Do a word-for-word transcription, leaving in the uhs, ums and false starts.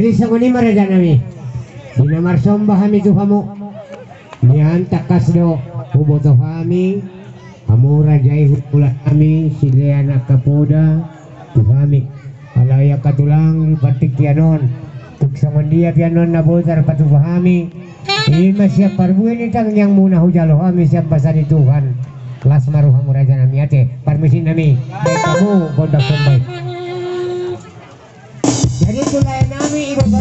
Songon i ma raja nami, di na marsomba hami tu hamu. Nian tangkas do huboto hami, hamu raja i, hubulan hami silean angka poda tu hami. Alai angka tulang, di partingkian on, tung songon dia pe annon na boi tarpatupa hami, i ma sian parbue ni tangiangmuna hujalo hami sian basa ni Tuhan. Las ma rohamu raja nami, ate parmisi nami. Baen hamu gondang somba i. Jadi tu lae nami, iboto